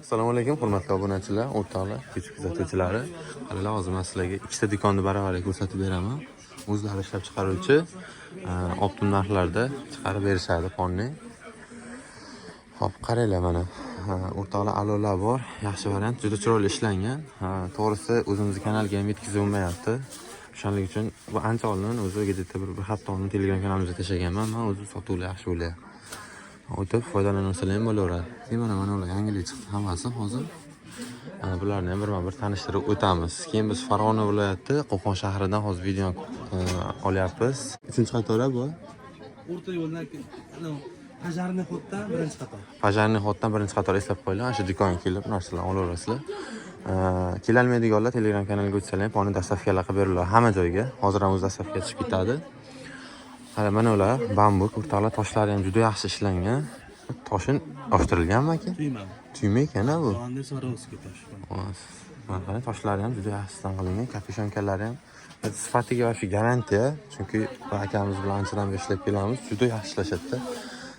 Assalomu alaykum, hurmatli obunachilar, o'rtoqlar, YouTube kuzatuvchilari. Hali hozir men sizlarga ikkita do'konni baravariga ko'rsatib beraman. O'zlari ishlab chiqaruvchi оптом narxlarda chiqarib berishadi ponni. Xo'p, qaranglar mana. O'rtoqlar, alolar bor. Yaxshi variant, juda chiroyli ishlangan. To'g'risi o'zimizni kanalga ham yetkazib bo'lmayapti. O'shaning uchun bu ancha oldin o'zi где-то bir hafta oldin Telegram kanalimizda tashlaganman. Men o'zi sotuvlar yaxshi bo'lyapti. O'tib foydalansalar ham bo'laveradi. Keyin mana ular yangilik chiqdi hammasi hozir. Ana bularni ham birma-bir tanishtirib o'tamiz. Keyin biz Farg'ona viloyati Qo'qon shahridan hozir video olyapmiz. Uchinchi qator bu. O'rta yo'ldan, пожарный ход dan birinchi qator. Пожарный ход dan birinchi qator, eslab qo'yinglar. Ana shu do'konga kelib narsalarni olaverasizlar. Kelolmaydiganlar Telegram kanaliga o'tsalar ham poni доставка lar qilib beriladi hamma joyga. Hozir ham o'zi доставка tushib ketadi. Hali mana ular bambuk, o'rtoqlar, toshlari ham juda yaxshi ishlangan. Toshin yoshtirilganmi, aka? Tuyma. Tuyma ekan bu. Yonida Swarovski tosh. Mana qarang, toshlari ham juda yaxshisidan qilingan, капюшонка lari ham sifatiga вообще garantiya, chunki bu akamiz bilan anchadan beri ishlab kelamiz, juda yaxshi ishlashadida.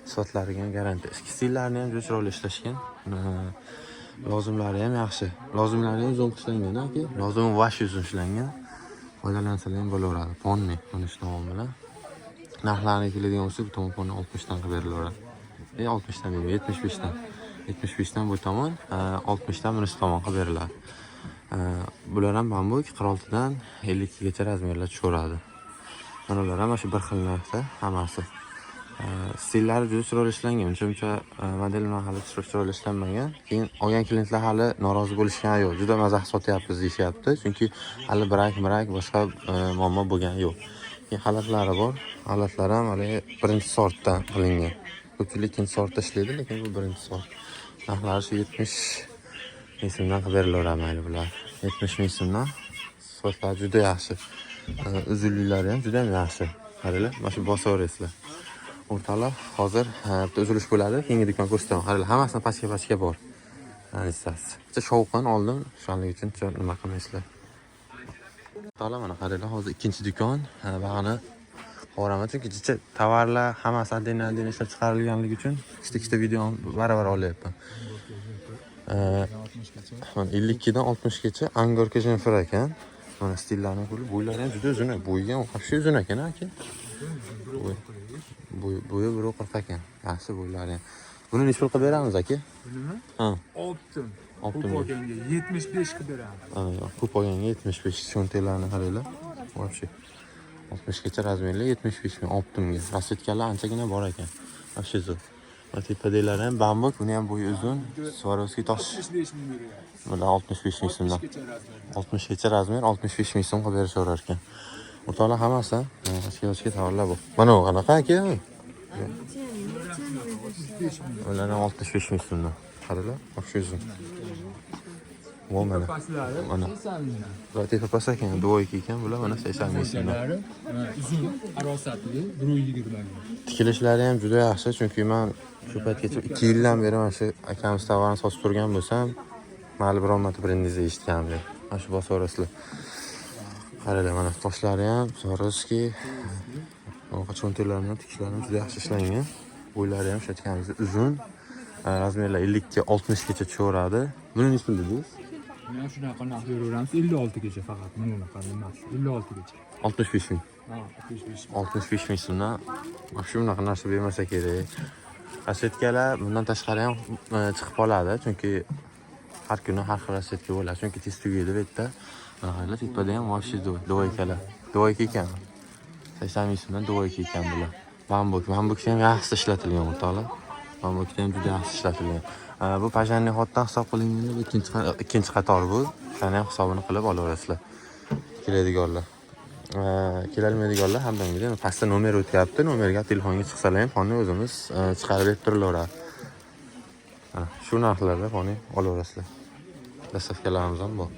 Sifatlariga ham garantiya. Ichki stillarini ham juda chiroyli ishlashgan. Lozimlari ham yaxshi. Lozimlari ham uzun ishlangan, aka. Lozimi вообще uzun ishlangan. Foydalansalar ham bo'laveradi. Ponni mana shu tomon bilan. Narxlariga keladigan bo'lsak, bu tomon ponni 60 dan qilib berilaveradi. 60 dan deyman, 75 dan. 75 dan bu tomon, 60 dan bunisi tomon qilib beriladi. Bular ham bambuk 46 dan 52 gacha размер lar tushaveradi. Mana ular ham mana shu bir xil narxda hammasi. Stillari juda chiroyli ishlangan. Uncha-muncha model bilan hali chiroyli ishlanmagan. Keyin olgan klientlar hali norozi bo'lishgani yo'q. Juda maza qilib sotyapmiz deyishyapti. Chunki hali brak boshqa muammo bo'lgani yo'q. Keyin xalatlari bor. Xalatlari ham hali birinchi sortdan qilingan. Ko'pchilik ikkinchi sortda ishlaydi, lekin bu birinchi sort. Narxlari shu 70 ming so'mdan qilib berilaveradi, mayli bular. 70 ming so'mdan. Sifatlari juda yaxshi. Uzunliklari ham juda ham yaxshi. Qaranglar, mana shu bosaverasizlar. O'rtoqlar, hozir bitta uzilish bo'ladi. Keyingi do'kon ko'rsataman. Qaranglar, hammasini pachka-pachka bor. Anissasi. Bitta shovqin oldim, o'shaning uchun nima qilmaysizlar. O'rtoqlar, mana qaranglar, hozir ikkinchi do'kon. Bag'ini qoraman, chunki jicha tovarlar hammasi отдельно отдельно ishlab chiqarilganligi uchun ikkita ikkita videoni baravar olyapman. Mana 52 dan 60 gacha ангорка жемфур ekan. Mana stillarni ko'rib, bo'ylari ham juda uzun. Bo'yi ham вообще uzun ekan, aka. Bo'yi 1,40 ekan. Yaxshi bo'ylari ham. Buni necha pul qilib beramiz, aka? Bunimi? Ha, Оптом. Оптом. Ko'p olganga 75 qilib beramiz. Ana, yo'q, ko'p olganga 75. Cho'ntaklarni qaranglar. Вообще 60 gacha размер li 75 ming оптом ga. Расцветка lar anchagina bor ekan. Вообще zo'r. Va tepadagilari ham bambuk, buni ham bo'yi uzun. Swarovski tosh. 65 ming beryapmiz. Bular 65 ming so'mdan. 60 gacha размер. 60 gacha размер 65 ming so'm qilib berishaverar ekan. O'rtoqlar, hammasi pachka pachka tovarlar bu. Mana bu qanaqa, aka? Ular ham 65 ming so'mdan. Qaranglar, вообще uzun. Bu mana. Pastlari Mana. 80 mingdan. Bular tepa past ekan, двойка ekan, bular mana 80 ming so'mdan. Foydalari uzun, arosatli 120 ming. Tikilishlari ham juda yaxshi, chunki man shu paytgacha 2 yildan beri mana shu akamiz tovarini sotib turgan bo'lsam, hali biron marta brendingizni eshitganim yo'q. Mana shu bosaverasizlar. Qaranglar, mana toshlari ham Swarovski. Bunaqa cho'ntaklarini ham tikishlari ham juda yaxshi ishlangan. Bo'ylari ham shu aytganimizdek uzun. Размер lar 50 60 gacha tushaveradi. Buni nechi pul dedingiz? Buni ham shunaqa narx beraveramiz, 56 gacha faqat. Mana bunaqa emas, 56 gacha. 65 ming. Ha, 65. 65 ming so'mdan shu bunaqa narsa bermasa kerak. Расцветка lar bundan tashqari ham chiqib qoladi, chunki har kuni har xil расцветка bo'ladi, chunki tez tugaydi bu yerda. Mana qaranglar, tepada ham вообще двойка lar. Двойка ekan. 80 ming so'mdan двойка ekan bular. Bambuk, bambukda ham yaxshi ishlatilgan, o'rtoqlar. Bambukda ham juda yaxshi ishlatilgan. Bu пожарный ход dan hisob qilinganda bu ikkinchi qator bu. Shuni ham hisobini qilib olaverasizlar. Keladiganlar. Kelolmaydiganlar hamdamgida pastda nomer o'tyapti. Nomerga telefonga chiqsalar ham fonni o'zimiz chiqarib berib turilaveradi. Mana shu narxlarda fonni olaverasizlar. Доставка larimiz ham bor.